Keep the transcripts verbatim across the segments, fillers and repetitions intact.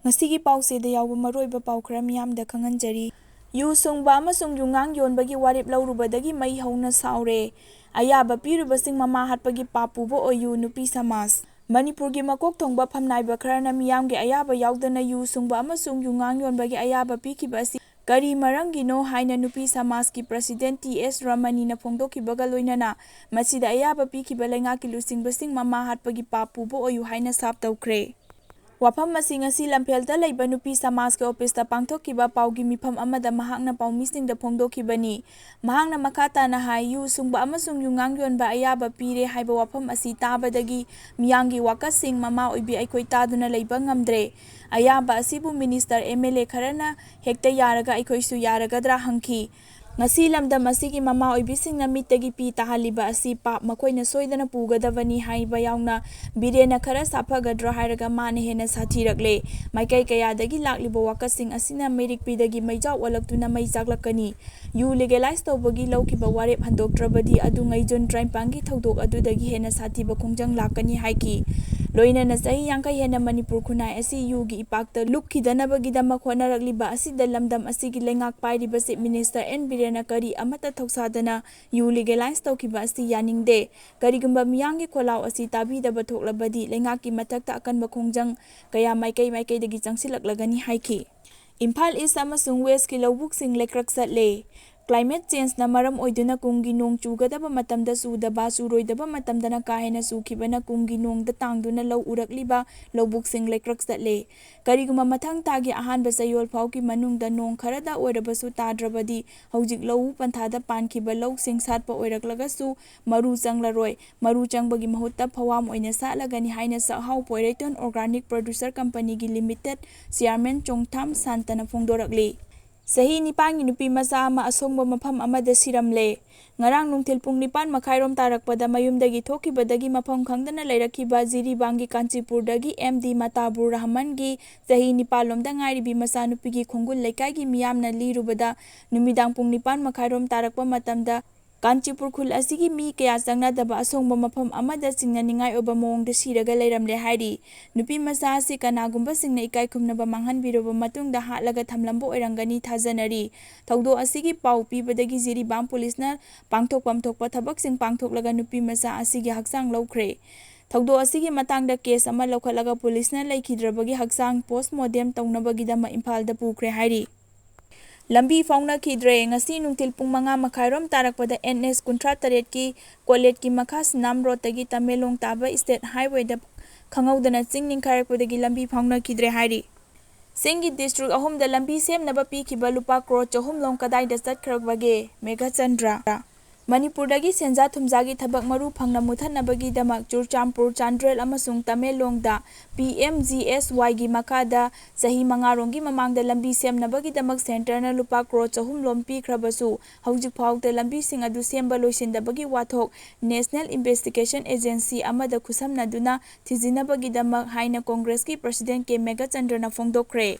ꯉꯁꯤꯒꯤ ꯄꯥꯎꯆꯦꯗ ꯌꯥꯎꯕ ꯃꯔꯨꯑꯣꯏꯕ ꯄꯥꯎ ꯈꯔ ꯃꯤꯌꯥꯝꯗ ꯈꯪꯍꯟꯖꯔꯤ꯫ ꯌꯨ ꯁꯨꯡꯕ ꯑꯃꯁꯨꯡ ꯌꯨꯉꯥꯡ ꯌꯣꯟꯕꯒꯤ ꯋꯥꯔꯦꯞ ꯂꯧꯔꯨꯕꯗꯒꯤ ꯃꯩ ꯍꯧꯅ ꯁꯥꯎꯔꯦ꯫ ꯑꯌꯥꯕ ꯄꯤꯔꯤꯕꯁꯤꯡ ꯃꯃꯥ ꯍꯥꯠꯄꯒꯤ ꯄꯥꯞ ꯄꯨꯕ ꯑꯣꯏꯌꯨ, ꯅꯨꯄꯤ ꯁꯃꯥꯖ꯫ ꯃꯅꯤꯄꯨꯔꯒꯤ ꯃꯀꯣꯛ ꯊꯣꯡꯕ ꯐꯝꯅꯥꯏꯕ ꯈꯔꯅ ꯃꯤꯌꯥꯝꯒꯤ ꯑꯌꯥꯕ ꯌꯥꯎꯗꯅ ꯌꯨ ꯁꯨꯡꯕ ꯑꯃꯁꯨꯡ ꯌꯨꯉꯥꯡ ꯌꯣꯟꯕꯒꯤ ꯑꯌꯥꯕ ꯄꯤꯈꯤꯕ ꯑꯁꯤ ꯀꯔꯤ ꯃꯔꯝꯒꯤꯅꯣ ꯍꯥꯏꯅ ꯅꯨꯄꯤ ꯁꯃꯥꯖꯀꯤ ꯄ꯭ꯔꯁꯤꯗꯦꯟ ꯇꯤ ꯑꯦꯁ ꯔꯃꯅꯤꯅ ꯐꯣꯡꯗꯣꯛꯈꯤꯕꯒ ꯂꯣꯏꯅꯅ ꯃꯁꯤꯗ ꯑꯌꯥꯕ ꯄꯤꯈꯤꯕ ꯂꯩꯉꯥꯛꯀꯤ ꯂꯨꯆꯤꯡꯕꯁꯤꯡ ꯃꯃꯥ ꯍꯥꯠꯄꯒꯤ ꯄꯥꯞ ꯄꯨꯕ ꯑꯣꯏꯌꯨ ꯍꯥꯏꯅ ꯁꯥꯞ ꯇꯧꯈ꯭ꯔꯦ꯫ ꯋꯥꯐꯝ ꯑꯁꯤ ꯉꯁꯤ ꯂꯝꯐꯦꯜꯗ ꯂꯩꯕ ꯅꯨꯄꯤ ꯁꯃꯥꯖꯀꯤ ꯑꯣꯐꯤꯁꯇ ꯄꯥꯡꯊꯣꯛꯈꯤꯕ ꯄꯥꯎꯒꯤ ꯃꯤꯐꯝ ꯑꯃꯗ ꯃꯍꯥꯛꯅ ꯄꯥꯎꯃꯤꯁꯤꯡꯗ ꯐꯣꯡꯗꯣꯛꯈꯤꯕꯅꯤ꯫ ꯃꯍꯥꯛꯅ ꯃꯈꯥ ꯇꯥꯅ ꯍꯥꯏ, ꯌꯨ ꯁꯨꯡꯕ ꯑꯃꯁꯨꯡ ꯌꯨꯉꯥꯡ ꯌꯣꯟꯕ ꯑꯌꯥꯕ ꯄꯤꯔꯦ ꯍꯥꯏꯕ ꯋꯥꯐꯝ ꯑꯁꯤ ꯇꯥꯕꯗꯒꯤ ꯃꯤꯌꯥꯝꯒꯤ ꯋꯥꯀꯠꯁꯤꯡ ꯃꯃꯥ ꯑꯣꯏꯕꯤ ꯑꯩꯈꯣꯏ ꯇꯥꯗꯨꯅ ꯂꯩꯕ ꯉꯝꯗ꯭ꯔꯦ꯫ ꯑꯌꯥꯕ ꯑꯁꯤꯕꯨ ꯃꯤꯅꯤꯁꯇꯔ, ꯑꯦꯝ ꯑꯦꯜ ꯑꯦ ꯈꯔꯅ ꯍꯦꯛꯇ ꯌꯥꯔꯒ ꯑꯩꯈꯣꯏꯁꯨ ꯌꯥꯔꯒꯗ꯭ꯔꯥ ꯍꯪꯈꯤ꯫ ꯉꯁꯤ ꯂꯝꯗꯝ ꯑꯁꯤꯒꯤ ꯃꯃꯥ ꯑꯣꯏꯕꯤꯁꯤꯡꯅ ꯃꯤꯠꯇꯒꯤ ꯄꯤ ꯇꯥꯍꯜꯂꯤꯕ ꯑꯁꯤ ꯄꯥꯞ ꯃꯈꯣꯏꯅ ꯁꯣꯏꯗꯅ ꯄꯨꯒꯗꯕꯅꯤ ꯍꯥꯏꯕ ꯌꯥꯎꯅ ꯕꯤꯔꯦꯟꯅ ꯈꯔ ꯁꯥꯐꯒꯗ꯭ꯔꯥ ꯍꯥꯏꯔꯒ ꯃꯥꯅ ꯍꯦꯟꯅ ꯁꯥꯊꯤꯔꯛꯂꯦ꯫ ꯃꯥꯏꯀꯩ ꯀꯌꯥꯗꯒꯤ ꯂꯥꯛꯂꯤꯕ ꯋꯥꯀꯠꯁꯤꯡ ꯑꯁꯤꯅ ꯃꯩꯔꯤꯛꯄꯤꯗꯒꯤ ꯃꯩꯖꯥꯎ ꯑꯣꯜꯂꯛꯇꯨꯅ ꯃꯩ ꯆꯥꯛꯂꯛꯀꯅꯤ꯫ ꯌꯨ ꯂꯤꯒꯦꯂꯥꯏꯖ ꯇꯧꯕꯒꯤ ꯂꯧꯈꯤꯕ ꯋꯥꯔꯦꯞ ꯍꯟꯗꯣꯛꯇ꯭ꯔꯕꯗꯤ ꯑꯗꯨ ꯉꯩꯖꯨꯟ ꯇꯔꯥꯅꯤꯄꯥꯟꯒꯤ ꯊꯧꯗꯣꯛ ꯑꯗꯨꯗꯒꯤ ꯍꯦꯟꯅ ꯁꯥꯊꯤꯕ ꯈꯣꯡꯖꯪ ꯂꯥꯛꯀꯅꯤ ꯍꯥꯏꯈꯤ꯫ ꯂꯣꯏꯅꯅ ꯆꯍꯤ ꯌꯥꯡꯈꯩ ꯍꯦꯟꯅ ꯃꯅꯤꯄꯨꯔ ꯈꯨꯟꯅꯥꯏ ꯑꯁꯤ ꯌꯨꯒꯤ ꯏꯄꯥꯛꯇ ꯂꯨꯞꯈꯤꯗꯅꯕꯒꯤꯗꯃꯛ ꯍꯣꯠꯅꯔꯛꯂꯤꯕ ꯑꯁꯤꯗ ꯂꯝꯗꯝ ꯑꯁꯤꯒꯤ ꯂꯩꯉꯥꯛ ꯄꯥꯏꯔꯤꯕ ꯆꯤꯐ ꯃꯤꯅꯤꯁꯇꯔ ꯑꯦꯟ ꯕꯤꯔꯦꯟꯅ ꯀꯔꯤ ꯑꯃꯠꯇ ꯊꯧꯁꯥꯗꯅ ꯌꯨ ꯂꯤꯒꯦꯂꯥꯏꯖ ꯇꯧꯈꯤꯕ ꯑꯁꯤ ꯌꯥꯅꯤꯡꯗꯦ꯫ ꯀꯔꯤꯒꯨꯝꯕ ꯃꯤꯌꯥꯝꯒꯤ ꯈꯣꯜꯂꯥꯎ ꯑꯁꯤ ꯇꯥꯕꯤꯗꯕ ꯊꯣꯛꯂꯕꯗꯤ ꯂꯩꯉꯥꯛꯀꯤ ꯃꯊꯛꯇ ꯑꯀꯟꯕ ꯈꯣꯡꯖꯪ ꯀꯌꯥ ꯃꯥꯏꯀꯩ ꯃꯥꯏꯀꯩꯗꯒꯤ ꯆꯪꯁꯤꯜꯂꯛꯂꯒꯅꯤ ꯍꯥꯏꯈꯤ꯫ ꯏꯝꯐꯥꯜ ꯏꯁ ꯑꯃꯁꯨꯡ ꯋꯦꯁꯀꯤ ꯂꯧꯕꯨꯛꯁꯤꯡ ꯂꯩꯀ꯭ꯔꯛ ꯆꯠꯂꯦ꯫ ꯀ꯭ꯂꯥꯏꯃꯦꯠ ꯆꯦꯟꯖꯅ ꯃꯔꯝ ꯑꯣꯏꯗꯨꯅ ꯀꯨꯝꯒꯤ ꯅꯣꯡ ꯆꯨꯒꯗꯕ ꯃꯇꯝꯗ ꯆꯨꯗꯕ, ꯆꯨꯔꯣꯏꯗꯕ ꯃꯇꯝꯗꯅ ꯀꯥ ꯍꯦꯟꯅ ꯆꯨꯈꯤꯕꯅ ꯀꯨꯝꯒꯤ ꯅꯣꯡꯗ ꯇꯥꯡꯗꯨꯅ ꯂꯧ ꯎꯔꯛꯂꯤꯕ ꯂꯧꯕꯨꯛꯁꯤꯡ ꯂꯩꯀ꯭ꯔꯛ ꯆꯠꯂꯦ꯫ ꯀꯔꯤꯒꯨꯝꯕ ꯃꯊꯪ ꯊꯥꯒꯤ ꯑꯍꯥꯟꯕ ꯆꯌꯣꯜ ꯐꯥꯎꯒꯤ ꯃꯅꯨꯡꯗ ꯅꯣꯡ ꯈꯔꯗ ꯑꯣꯏꯔꯕꯁꯨ ꯇꯥꯗ꯭ꯔꯕꯗꯤ ꯍꯧꯖꯤꯛ ꯂꯧꯎ ꯄꯟꯊꯥꯗ ꯄꯥꯟꯈꯤꯕ ꯂꯧꯁꯤꯡ ꯁꯥꯠꯄ ꯑꯣꯏꯔꯛꯂꯒꯁꯨ ꯃꯔꯨ ꯆꯪꯂꯔꯣꯏ꯫ ꯃꯔꯨ ꯆꯪꯕꯒꯤ ꯃꯍꯨꯠꯇ ꯐꯧꯍꯥꯝ ꯑꯣꯏꯅ ꯁꯥꯠꯂꯒꯅꯤ ꯍꯥꯏꯅ ꯆꯥꯛꯍꯥꯎ ꯄꯣꯏꯔꯩꯇꯣꯟ ꯑꯣꯔꯒꯥꯅꯤꯛ ꯄ꯭ꯔꯣꯗ꯭ꯌꯨꯁꯔ ꯀꯝꯄꯅꯤꯒꯤ ꯂꯤꯃꯤꯇꯦꯗ ꯆꯤꯌꯥꯔꯃꯦꯟ ꯆꯣꯡꯊꯥꯝ ꯁꯥꯟꯇꯅ ꯐꯣꯡꯗꯣꯔꯛꯂꯤ꯫ ꯆꯍꯤ ꯅꯤꯄꯥꯟꯒꯤ ꯅꯨꯄꯤ ꯃꯆꯥ ꯑꯃ ꯑꯁꯣꯡꯕ ꯃꯐꯝ ꯑꯃꯗ ꯁꯤꯔꯝꯂꯦ꯫ ꯉꯔꯥꯡ ꯅꯨꯡꯊꯤꯜ ꯄꯨꯡ ꯅꯤꯄꯥꯟ ꯃꯈꯥꯏꯔꯣꯝ ꯇꯥꯔꯛꯄꯗ ꯃꯌꯨꯝꯗꯒꯤ ꯊꯣꯛꯈꯤꯕꯗꯒꯤ ꯃꯐꯝ ꯈꯪꯗꯅ ꯂꯩꯔꯛꯈꯤꯕ ꯖꯤꯔꯤꯕꯥꯝꯒꯤ ꯀꯥꯟꯆꯤꯄꯨꯔꯗꯒꯤ ꯑꯦꯝ ꯗꯤ ꯃꯇꯥꯕꯨꯔ ꯔꯍꯃꯟꯒꯤ ꯆꯍꯤ ꯅꯤꯄꯥꯟ ꯂꯣꯝꯗ ꯉꯥꯏꯔꯤꯕꯤ ꯃꯆꯥꯅꯨꯄꯤꯒꯤ ꯈꯣꯡꯒꯨꯜ ꯂꯩꯀꯥꯏꯒꯤ ꯃꯤꯌꯥꯝꯅ ꯂꯤꯔꯨꯕꯗ ꯅꯨꯃꯤꯗꯥꯡ ꯄꯨꯡ ꯅꯤꯄꯥꯟ ꯃꯈꯥꯏꯔꯣꯝ ꯇꯥꯔꯛꯄ ꯃꯇꯝꯗ ꯀꯥꯟꯆꯤꯄꯨꯔ ꯈꯨꯜ ꯑꯁꯤꯒꯤ ꯃꯤ ꯀꯌꯥ ꯆꯪꯅꯗꯕ ꯑꯁꯣꯡꯕ ꯃꯐꯝ ꯑꯃꯗ ꯆꯤꯡꯅꯅꯤꯡꯉꯥꯏ ꯑꯣꯏꯕ ꯃꯑꯣꯡꯗ ꯁꯤꯔꯒ ꯂꯩꯔꯝꯂꯦ ꯍꯥꯏꯔꯤ꯫ ꯅꯨꯄꯤ ꯃꯆꯥ ꯑꯁꯤ ꯀꯅꯥꯒꯨꯝꯕꯁꯤꯡꯅ ꯏꯀꯥꯏ ꯈꯨꯝꯅꯕ ꯃꯥꯡꯍꯟꯕꯤꯔꯕ ꯃꯇꯨꯡꯗ ꯍꯥꯠꯂꯒ ꯊꯝꯂꯝꯕ ꯑꯣꯏꯔꯝꯒꯅꯤ ꯊꯥꯖꯅꯔꯤ꯫ ꯊꯧꯗꯣꯛ ꯑꯁꯤꯒꯤ ꯄꯥꯎ ꯄꯤꯕꯗꯒꯤ ꯖꯤꯔꯤꯕꯥꯝ ꯄꯨꯂꯤꯁꯅ ꯄꯥꯡꯊꯣꯛꯐꯝ ꯊꯣꯛꯄ ꯊꯕꯛꯁꯤꯡ ꯄꯥꯡꯊꯣꯛꯂꯒ ꯅꯨꯄꯤ ꯃꯆꯥ ꯑꯁꯤꯒꯤ ꯍꯛꯆꯥꯡ ꯂꯧꯈ꯭ꯔꯦ꯫ ꯊꯧꯗꯣꯛ ꯑꯁꯤꯒꯤ ꯃꯇꯥꯡꯗ ꯀꯦꯁ ꯑꯃ ꯂꯧꯈꯠꯂꯒ ꯄꯨꯂꯤꯁꯅ ꯂꯩꯈꯤꯗ꯭ꯔꯕꯒꯤ ꯍꯛꯆꯥꯡ ꯄꯣꯁꯃꯣꯔꯇꯦꯝ ꯇꯧꯅꯕꯒꯤꯗꯃꯛ ꯏꯝꯐꯥꯜꯗ ꯄꯨꯈ꯭ꯔꯦ ꯍꯥꯏꯔꯤ꯫ ꯂꯝꯕꯤ ꯐꯥꯎꯅꯈꯤꯗ꯭ꯔꯦ꯫ ꯉꯁꯤ ꯅꯨꯡꯊꯤꯜ ꯄꯨꯡ ꯃꯉꯥ ꯃꯈꯥꯏꯔꯣꯝ ꯇꯥꯔꯛꯄꯗ ꯑꯦꯟ ꯑꯦꯁ ꯀꯨꯟꯊ꯭ꯔꯥ ꯇꯔꯦꯠꯀꯤ ꯀꯣꯂꯦꯠꯀꯤ ꯃꯈꯥ ꯁꯤꯅꯥꯝ ꯔꯣꯗꯇꯒꯤ ꯇꯃꯦꯡꯂꯣꯡ ꯇꯥꯕ ꯏꯁꯇꯦꯠ ꯍꯥꯏꯋꯦꯗ ꯈꯪꯍꯧꯗꯅ ꯆꯤꯡ ꯅꯤꯡꯈꯥꯏꯔꯛꯄꯗꯒꯤ ꯂꯝꯕꯤ ꯐꯥꯎꯅꯈꯤꯗ꯭ꯔꯦ ꯍꯥꯏꯔꯤ꯫ ꯆꯤꯡꯒꯤ ꯗꯤꯁꯇ꯭ꯔꯤꯛ ꯑꯍꯨꯝꯗ ꯂꯝꯕꯤ ꯁꯦꯝꯅꯕ ꯄꯤꯈꯤꯕ ꯂꯨꯄꯥ ꯀ꯭ꯔꯣꯔ ꯆꯍꯨꯝ ꯂꯣꯝ ꯀꯗꯥꯏꯗ ꯆꯠꯈ꯭ꯔꯕꯒꯦ? ꯃꯦꯘꯆꯟꯗ꯭ꯔ꯫ ꯃꯅꯤꯄꯨꯔꯗꯒꯤ ꯁꯦꯟꯖꯥ ꯊꯨꯝꯖꯥꯒꯤ ꯊꯕꯛ ꯃꯔꯨ ꯐꯪꯅ ꯃꯨꯊꯠꯅꯕꯒꯤꯗꯃꯛ ꯆꯨꯔꯆꯥꯟꯄꯨꯔ, ꯆꯥꯟꯗ꯭ꯔꯦꯜ ꯑꯃꯁꯨꯡ ꯇꯃꯦꯡꯂꯣꯡꯗ ꯄꯤ ꯑꯦꯝ ꯖꯤ ꯑꯦꯁ ꯋꯥꯏꯒꯤ ꯃꯈꯥꯗ ꯆꯍꯤ ꯃꯉꯥꯔꯣꯝꯒꯤ ꯃꯃꯥꯡꯗ ꯂꯝꯕꯤ ꯁꯦꯝꯅꯕꯒꯤꯗꯃꯛ ꯁꯦꯟꯇꯔꯅ ꯂꯨꯄꯥ ꯀ꯭ꯔꯣꯔ ꯆꯍꯨꯝ ꯂꯣꯝ ꯄꯤꯈ꯭ꯔꯕꯁꯨ, ꯍꯧꯖꯤꯛ ꯐꯥꯎꯗ ꯂꯝꯕꯤꯁꯤꯡ ꯑꯗꯨ ꯁꯦꯝꯕ ꯂꯣꯏꯁꯤꯟꯗꯕꯒꯤ ꯋꯥꯊꯣꯛ ꯅꯦꯁꯅꯦꯜ ꯏꯟꯚꯦꯁꯇꯤꯒꯦꯁꯟ ꯑꯦꯖꯦꯟꯁꯤ ꯑꯃꯗ ꯈꯨꯠꯁꯝꯅꯗꯨꯅ ꯊꯤꯖꯤꯟꯅꯕꯒꯤꯗꯃꯛ ꯍꯥꯏꯅ ꯀꯣꯡꯒ꯭ꯔꯦꯁꯀꯤ ꯄ꯭ꯔꯁꯤꯗꯦꯟ ꯀꯦ ꯃꯦꯘꯆꯟꯗ꯭ꯔꯅ ꯐꯣꯡꯗꯣꯛꯈ꯭ꯔꯦ꯫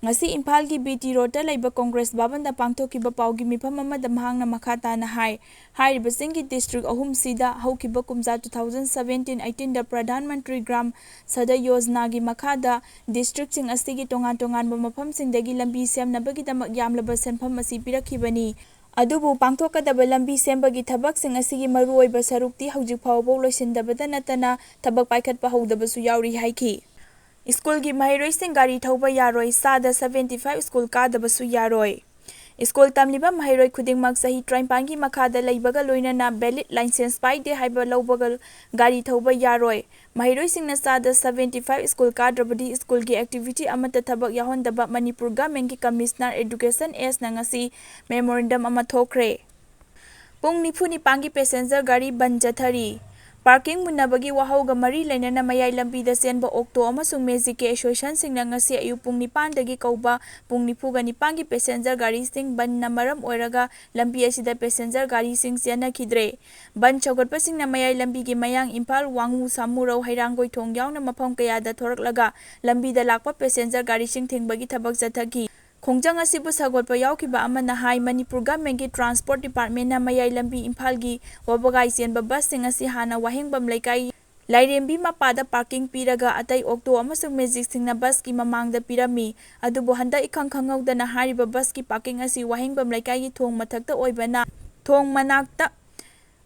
ꯉꯁꯤ ꯏꯝꯐꯥꯜꯒꯤ ꯕꯤ ꯇꯤ ꯔꯣꯗꯇ ꯂꯩꯕ ꯀꯣꯡꯒ꯭ꯔꯦꯁ ꯚꯕꯟꯗ ꯄꯥꯡꯊꯣꯛꯈꯤꯕ ꯄꯥꯎꯒꯤ ꯃꯤꯐꯝ ꯑꯃꯗ ꯃꯍꯥꯛꯅ ꯃꯈꯥ ꯇꯥꯅ ꯍꯥꯏ, ꯍꯥꯏꯔꯤꯕꯁꯤꯡꯒꯤ ꯗꯤꯁꯇ꯭ꯔꯤꯛ ꯑꯍꯨꯝꯁꯤꯗ ꯍꯧꯈꯤꯕ ꯀꯨꯝꯖꯥ two thousand seventeen eighteenꯗ Pradhan Mantri gram Sadak ꯌꯣꯖꯅꯥꯒꯤ ꯃꯈꯥꯗ ꯗꯤꯁꯇ꯭ꯔꯤꯛꯁꯤꯡ ꯑꯁꯤꯒꯤ ꯇꯣꯉꯥꯟ ꯇꯣꯉꯥꯟꯕ ꯃꯐꯝꯁꯤꯡꯗꯒꯤ ꯂꯝꯕꯤ ꯁꯦꯝꯅꯕꯒꯤꯗꯃꯛ ꯌꯥꯝꯂꯕ ꯁꯦꯟꯐꯝ ꯑꯁꯤ ꯄꯤꯔꯛꯈꯤꯕꯅꯤ꯫ ꯑꯗꯨꯕꯨ ꯄꯥꯡꯊꯣꯛꯀꯗꯕ ꯂꯝꯕꯤ ꯁꯦꯝꯕꯒꯤ ꯊꯕꯛꯁꯤꯡ ꯑꯁꯤꯒꯤ ꯃꯔꯨꯑꯣꯏꯕ ꯁꯔꯨꯛꯇꯤ ꯍꯧꯖꯤꯛ ꯐꯥꯎꯕ ꯂꯣꯏꯁꯤꯟꯗꯕꯇ ꯅꯠꯇꯅ ꯊꯕꯛ ꯄꯥꯏꯈꯠꯄ ꯍꯧꯗꯕꯁꯨ ꯌꯥꯎꯔꯤ ꯍꯥꯏꯈꯤ꯫ ꯁ꯭ꯀꯨꯜꯒꯤ ꯃꯍꯩꯔꯣꯏꯁꯤꯡ ꯒꯥꯔꯤ ꯊꯧꯕ ꯌꯥꯔꯣꯏ, ꯆꯥꯗ seventy five ꯁ꯭ꯀꯨꯜ ꯀꯥꯗꯕꯁꯨ ꯌꯥꯔꯣꯏ꯫ ꯁ꯭ꯀꯨꯜ ꯇꯝꯂꯤꯕ ꯃꯍꯩꯔꯣꯏ ꯈꯨꯗꯤꯡꯃꯛ ꯆꯍꯤ ꯇꯔꯥꯅꯤꯄꯥꯟꯒꯤ ꯃꯈꯥꯗ ꯂꯩꯕꯒ ꯂꯣꯏꯅꯅ valid license ꯄꯥꯏꯗꯦ ꯍꯥꯏꯕ ꯂꯧꯕꯒ ꯒꯥꯔꯤ ꯊꯧꯕ ꯌꯥꯔꯣꯏ꯫ ꯃꯍꯩꯔꯣꯏꯁꯤꯡꯅ ꯆꯥꯗ seventy five ꯁ꯭ꯀꯨꯜ ꯀꯥꯗ꯭ꯔꯕꯗꯤ ꯁ꯭ꯀꯨꯜꯒꯤ activity ꯑꯃꯠꯇ ꯊꯕꯛ ꯌꯥꯎꯍꯟꯗꯕ ꯃꯅꯤꯄꯨꯔ ꯒꯚꯔꯟꯃꯦꯟꯠꯀꯤ ꯀꯃꯤꯁꯅꯔ ꯑꯦꯗꯨꯀꯦꯁꯟ ꯑꯦꯁꯅ ꯉꯁꯤ memorandum ꯑꯃ ꯊꯣꯛꯈ꯭ꯔꯦ꯫ ꯄꯨꯡ ꯅꯤꯐꯨ ꯅꯤꯄꯥꯟꯒꯤ passenger ꯒꯥꯔꯤ ꯕꯟ ꯆꯠꯊꯔꯤ꯫ Parking ꯃꯨꯟꯅꯕꯒꯤ ꯋꯥꯍꯧꯒ ꯃꯔꯤ ꯂꯩꯅꯅ ꯃꯌꯥꯏ ꯂꯝꯕꯤꯗ ꯆꯦꯟꯕ ꯑꯣꯛꯇꯣ ꯑꯃꯁꯨꯡ ꯃꯦꯖꯤꯛꯀꯤ associationꯁꯤꯡꯅ ꯉꯁꯤ ꯑꯌꯨꯛ ꯄꯨꯡ ꯅꯤꯄꯥꯟꯗꯒꯤ ꯀꯧꯕ ꯄꯨꯡ ꯅꯤꯐꯨꯒ ꯅꯤꯄꯥꯟꯒꯤ passenger ꯒꯥꯔꯤꯁꯤꯡ ꯕꯟꯅ ꯃꯔꯝ ꯑꯣꯏꯔꯒ ꯂꯝꯕꯤ ꯑꯁꯤꯗ passenger ꯒꯥꯔꯤꯁꯤꯡ ꯆꯦꯟꯅꯈꯤꯗ꯭ꯔꯦ꯫ ꯕꯟ ꯁꯧꯒꯠꯄꯁꯤꯡꯅ ꯃꯌꯥꯏ ꯂꯝꯕꯤꯒꯤ ꯃꯌꯥꯡ ꯏꯝꯐꯥꯜ, ꯋꯥꯉꯨ, ꯁꯥꯃꯨꯔꯧ, ꯍꯩꯔꯥꯡꯒꯣꯏꯊꯣꯡ ꯌꯥꯎꯅ ꯃꯐꯝ ꯀꯌꯥꯗ ꯊꯣꯔꯛꯂꯒ ꯂꯝꯕꯤꯗ ꯂꯥꯛꯄ passenger ꯒꯥꯔꯤꯁꯤꯡ ꯊꯤꯡꯕꯒꯤ ꯊꯕꯛ ꯆꯠꯊꯈꯤ꯫ ꯈꯣꯡꯖꯪ ꯑꯁꯤꯕꯨ ꯁꯧꯒꯠꯄ ꯌꯥꯎꯈꯤꯕ ꯑꯃꯅ ꯍꯥꯏ, ꯃꯅꯤꯄꯨꯔ ꯒꯚꯔꯟꯃꯦꯟꯠꯀꯤ ꯇ꯭ꯔꯥꯟꯁꯄꯣꯔꯠ ꯗꯤꯄꯥꯔꯠꯃꯦꯟꯠꯅ ꯃꯌꯥꯏ ꯂꯝꯕꯤ ꯏꯝꯐꯥꯜꯒꯤ ꯋꯥꯕꯒꯥꯏ ꯆꯦꯟꯕ ꯕꯁꯁꯤꯡ ꯑꯁꯤ ꯍꯥꯟꯅ ꯋꯥꯍꯦꯡꯕꯝ ꯂꯩꯀꯥꯏ ꯂꯥꯏꯔꯦꯝꯕꯤ ꯃꯄꯥꯗ ꯄꯥꯔꯀꯤꯡ ꯄꯤꯔꯒ ꯑꯇꯩ ꯑꯣꯛꯇꯣ ꯑꯃꯁꯨꯡ ꯃꯦꯖꯤꯛꯁꯤꯡꯅ ꯕꯁꯀꯤ ꯃꯃꯥꯡꯗ ꯄꯤꯔꯝꯃꯤ꯫ ꯑꯗꯨꯕꯨ ꯍꯟꯗꯛ ꯏꯈꯪ ꯈꯪꯍꯧꯗꯅ ꯍꯥꯏꯔꯤꯕ ꯕꯁꯀꯤ ꯄꯥꯔꯀꯤꯡ ꯑꯁꯤ ꯋꯥꯍꯦꯡꯕꯝ ꯂꯩꯀꯥꯏꯒꯤ ꯊꯣꯡ ꯃꯊꯛꯇ ꯑꯣꯏꯕꯅ, ꯊꯣꯡ ꯃꯅꯥꯛꯇ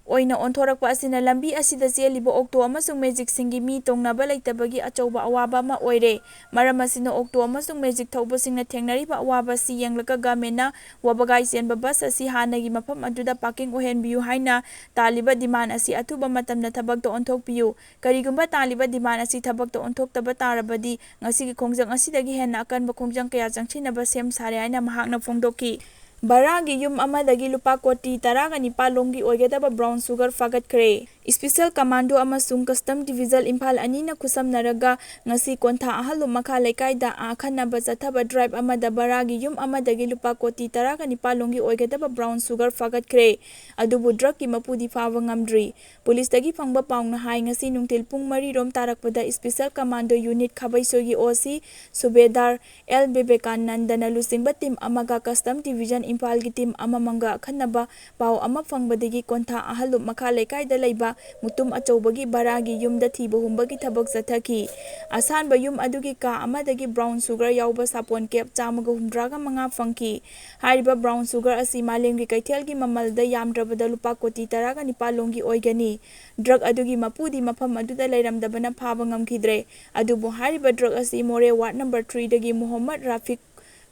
ꯑꯣꯏꯅ ꯑꯣꯟꯊꯣꯔꯛꯄ ꯑꯁꯤꯅ ꯂꯝꯕꯤ ꯑꯁꯤꯗ ꯆꯦꯜꯂꯤꯕ ꯑꯣꯛꯇꯣ ꯑꯃꯁꯨꯡ ꯃꯦꯖꯤꯛꯁꯤꯡꯒꯤ ꯃꯤ ꯇꯣꯡꯅꯕ ꯂꯩꯇꯕꯒꯤ ꯑꯆꯧꯕ ꯑꯋꯥꯕ ꯑꯃ ꯑꯣꯏꯔꯦ꯫ ꯃꯔꯝ ꯑꯁꯤꯅ ꯑꯣꯛꯇꯣ ꯑꯃꯁꯨꯡ ꯃꯦꯖꯤꯛ ꯊꯧꯕꯁꯤꯡꯅ ꯊꯦꯡꯅꯔꯤꯕ ꯑꯋꯥꯕ ꯑꯁꯤ ꯌꯦꯡꯂꯒ ꯒꯚꯔꯟꯃꯦꯟꯠꯅ ꯋꯥꯕꯒꯥꯏ ꯆꯦꯟꯕ ꯕꯁ ꯑꯁꯤ ꯍꯥꯟꯅꯒꯤ ꯃꯐꯝ ꯑꯗꯨꯗ ꯄꯥꯔꯀꯤꯡ ꯑꯣꯏꯍꯟꯕꯤꯌꯨ ꯍꯥꯏꯅ ꯇꯥꯜꯂꯤꯕ ꯗꯤꯃꯥꯟ ꯑꯁꯤ ꯑꯊꯨꯕ ꯃꯇꯝꯗ ꯊꯕꯛꯇ ꯑꯣꯟꯊꯣꯛꯄꯤꯌꯨ꯫ ꯀꯔꯤꯒꯨꯝꯕ ꯇꯥꯜꯂꯤꯕ ꯗꯤꯃꯥꯟ ꯑꯁꯤ ꯊꯕꯛꯇ ꯑꯣꯟꯊꯣꯛꯇꯕ ꯇꯥꯔꯕꯗꯤ ꯉꯁꯤꯒꯤ ꯈꯣꯡꯖꯪ ꯑꯁꯤꯗꯒꯤ ꯍꯦꯟꯅ ꯑꯀꯟꯕ ꯈꯣꯡꯖꯪ ꯀꯌꯥ ꯆꯪꯁꯤꯟꯅꯕ ꯁꯦꯝ ꯁꯥꯔꯦ ꯍꯥꯏꯅ ꯃꯍꯥꯛꯅ ꯐꯣꯡꯗꯣꯛꯈꯤ꯫ ꯚꯔꯥꯒꯤ ꯌꯨꯝ ꯑꯃꯗꯒꯤ ꯂꯨꯄꯥ ꯀꯣꯇꯤ ꯇꯔꯥꯒ ꯅꯤꯄꯥꯜ ꯂꯣꯝꯒꯤ ꯑꯣꯏꯒꯗꯕ ꯕ꯭ꯔꯥꯎꯟ ꯁꯨꯒꯔ ꯐꯥꯒꯠꯈ꯭ꯔꯦ꯫ ꯏꯁꯄꯤꯁꯦꯜ ꯀꯃꯥꯟꯗꯣ ꯑꯃꯁꯨꯡ ꯀꯁꯇꯝ ꯗꯤꯚꯤꯖꯟ ꯏꯝꯐꯥꯜ ꯑꯅꯤꯅ ꯈꯨꯠꯁꯝꯅꯔꯒ ꯉꯁꯤ ꯀꯣꯟꯊꯥ ꯑꯍꯜꯂꯨꯞ ꯃꯈꯥ ꯂꯩꯀꯥꯏꯗ ꯑꯈꯟꯅꯕ ꯆꯠꯊꯕ ꯗ꯭ꯔꯥꯏꯚ ꯑꯃꯗ ꯚꯔꯥꯒꯤ ꯌꯨꯝ ꯑꯃꯗꯒꯤ ꯂꯨꯄꯥ ꯀꯣꯇꯤ ꯇꯔꯥꯒ ꯅꯤꯄꯥꯜ ꯂꯣꯝꯒꯤ ꯑꯣꯏꯒꯗꯕ ꯕ꯭ꯔꯥꯎꯟ ꯁꯨꯒꯔ ꯐꯥꯒꯠꯈ꯭ꯔꯦ꯫ ꯑꯗꯨꯕꯨ ꯗ꯭ꯔꯒꯀꯤ ꯃꯄꯨꯗꯤ ꯐꯥꯕ ꯉꯝꯗ꯭ꯔꯤ꯫ ꯄꯨꯂꯤꯁꯇꯒꯤ ꯐꯪꯕ ꯄꯥꯎꯅ ꯍꯥꯏ, ꯉꯁꯤ ꯅꯨꯡꯊꯤꯜ ꯄꯨꯡ ꯃꯔꯤ ꯔꯣꯝ ꯇꯥꯔꯛꯄꯗ ꯏꯁꯄꯤꯁꯦꯜ ꯀꯃꯥꯟꯗꯣ ꯌꯨꯅꯤꯠ ꯈꯥꯕꯩꯁꯣꯏꯒꯤ ꯑꯣ ꯁꯤ ꯁꯨꯕꯦꯗꯥꯔ ꯑꯦꯜ ꯕꯤꯕꯦꯀꯥꯅꯟꯗꯅ ꯂꯨꯆꯤꯡꯕ ꯇꯤꯝ ꯑꯃꯒ ꯀꯁꯇꯝ ꯗꯤꯚꯤꯖꯟ ꯏꯝꯐꯥꯜꯒꯤ ꯇꯤꯝ ꯑꯃꯃꯝꯒ ꯑꯈꯟꯅꯕ ꯄꯥꯎ ꯑꯃ ꯐꯪꯕꯗꯒꯤ ꯀꯣꯟꯊꯥ ꯑꯍꯜꯂꯨꯞ ꯃꯈꯥ ꯂꯩꯀꯥꯏꯗ ꯂꯩꯕ ꯃꯨꯇꯨꯝ ꯑꯆꯧꯕꯒꯤ ꯚꯔꯥꯒꯤ ꯌꯨꯝꯗ ꯊꯤꯕ ꯍꯨꯝꯕꯒꯤ ꯊꯕꯛ ꯆꯠꯊꯈꯤ꯫ ꯑꯁꯥꯟꯕ ꯌꯨꯝ ꯑꯗꯨꯒꯤ ꯀꯥ ꯑꯃꯗꯒꯤ ꯕ꯭ꯔꯥꯎꯟ ꯁꯨꯒꯔ ꯌꯥꯎꯕ ꯁꯥꯄꯣꯟ ꯀꯦꯞ ꯆꯥꯝꯃꯒ ꯍꯨꯝꯗ꯭ꯔꯥꯒ ꯃꯉꯥ ꯐꯪꯈꯤ꯫ ꯍꯥꯏꯔꯤꯕ ꯕ꯭ꯔꯥꯎꯟ ꯁꯨꯒꯔ ꯑꯁꯤ ꯃꯥꯂꯦꯝꯒꯤ ꯀꯩꯊꯦꯜꯒꯤ ꯃꯃꯜꯗ ꯌꯥꯝꯗ꯭ꯔꯕꯗ ꯂꯨꯄꯥ ꯀꯣꯇꯤ ꯇꯔꯥꯒ ꯅꯤꯄꯥꯜ ꯂꯣꯝꯒꯤ ꯑꯣꯏꯒꯅꯤ꯫ ꯗ꯭ꯔꯒ ꯑꯗꯨꯒꯤ ꯃꯄꯨꯗꯤ ꯃꯐꯝ ꯑꯗꯨꯗ ꯂꯩꯔꯝꯗꯕꯅ ꯐꯥꯕ ꯉꯝꯈꯤꯗ꯭ꯔꯦ꯫ ꯑꯗꯨꯕꯨ ꯍꯥꯏꯔꯤꯕ ꯗ꯭ꯔꯒ ꯑꯁꯤ ꯃꯣꯔꯦ ꯋꯥꯔꯗ ꯅꯝꯕꯔ ꯊ꯭ꯔꯤꯗꯒꯤ ꯃꯣꯍꯝꯃꯗ ꯔꯥꯐꯤꯛ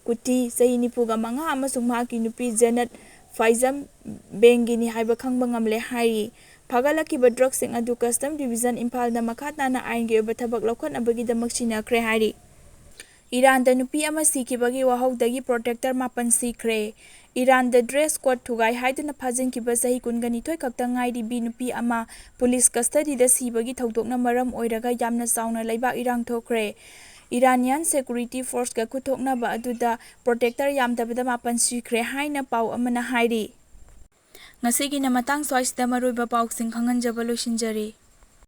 ꯀꯨꯇꯤ, ꯆꯍꯤ ꯅꯤꯐꯨꯒ ꯃꯉꯥ, ꯑꯃꯁꯨꯡ ꯃꯍꯥꯛꯀꯤ ꯅꯨꯄꯤ ꯖꯦꯅꯠ ꯐꯥꯏꯖꯝ ꯕꯦꯡꯒꯤꯅꯤ ꯍꯥꯏꯕ ꯈꯪꯕ ꯉꯝꯂꯦ ꯍꯥꯏꯔꯤ꯫ ꯐꯥꯒꯠꯂꯛꯈꯤꯕ ꯗ꯭ꯔꯒꯁꯤꯡ ꯑꯗꯨ ꯀꯁꯇꯝ ꯗꯤꯚꯤꯖꯟ ꯏꯝꯐꯥꯜꯗ ꯃꯈꯥ ꯇꯥꯅ ꯑꯥꯏꯟꯒꯤ ꯑꯣꯏꯕ ꯊꯕꯛ ꯂꯧꯈꯠꯅꯕꯒꯤꯗꯃꯛ ꯁꯤꯟꯅꯈ꯭ꯔꯦ ꯍꯥꯏꯔꯤ꯫ ꯏꯔꯥꯟꯗ ꯅꯨꯄꯤ ꯑꯃ ꯁꯤꯈꯤꯕꯒꯤ ꯋꯥꯍꯧꯗꯒꯤ ꯄ꯭ꯔꯣꯇꯦꯛꯇꯔ ꯃꯥꯄꯟ ꯁꯤꯈ꯭ꯔꯦ꯫ ꯏꯔꯥꯟꯗ ꯗ꯭ꯔꯦꯁ ꯀꯣꯗ ꯊꯨꯒꯥꯏ ꯍꯥꯏꯗꯨꯅ ꯐꯥꯖꯤꯟꯈꯤꯕ ꯆꯍꯤ ꯀꯨꯟꯒ ꯅꯤꯊꯣꯏ ꯈꯛꯇ ꯉꯥꯏꯔꯤꯕꯤ ꯅꯨꯄꯤ ꯑꯃ ꯄꯨꯂꯤꯁ ꯀꯁꯇꯗꯤꯗ ꯁꯤꯕꯒꯤ ꯊꯧꯗꯣꯛꯅ ꯃꯔꯝ ꯑꯣꯏꯔꯒ ꯌꯥꯝꯅ ꯆꯥꯎꯅ ꯂꯩꯕꯥꯛ ꯏꯔꯥꯡ ꯊꯣꯛꯈ꯭ꯔꯦ꯫ ꯏꯔꯥꯅꯤꯌꯥꯟ ꯁꯦꯀꯨꯔꯤꯇꯤ ꯐꯣꯔꯁꯀ ꯈꯨꯠꯊꯣꯛꯅꯕ ꯑꯗꯨꯗ ꯄ꯭ꯔꯣꯇꯦꯛꯇꯔ ꯌꯥꯝꯗꯕꯗ ꯃꯥꯄꯟ ꯁꯤꯈ꯭ꯔꯦ ꯍꯥꯏꯅ ꯄꯥꯎ ꯑꯃꯅ ꯍꯥꯏꯔꯤ꯫ ꯉꯁꯤꯒꯤꯅ ꯃꯇꯥꯡ ꯁ꯭ꯋꯥꯏꯁꯤꯗ꯫ ꯃꯔꯨꯑꯣꯏꯕ ꯄꯥꯎꯁꯤꯡ ꯈꯪꯍꯟꯖꯕ ꯂꯣꯏꯁꯤꯟꯖꯔꯤ꯫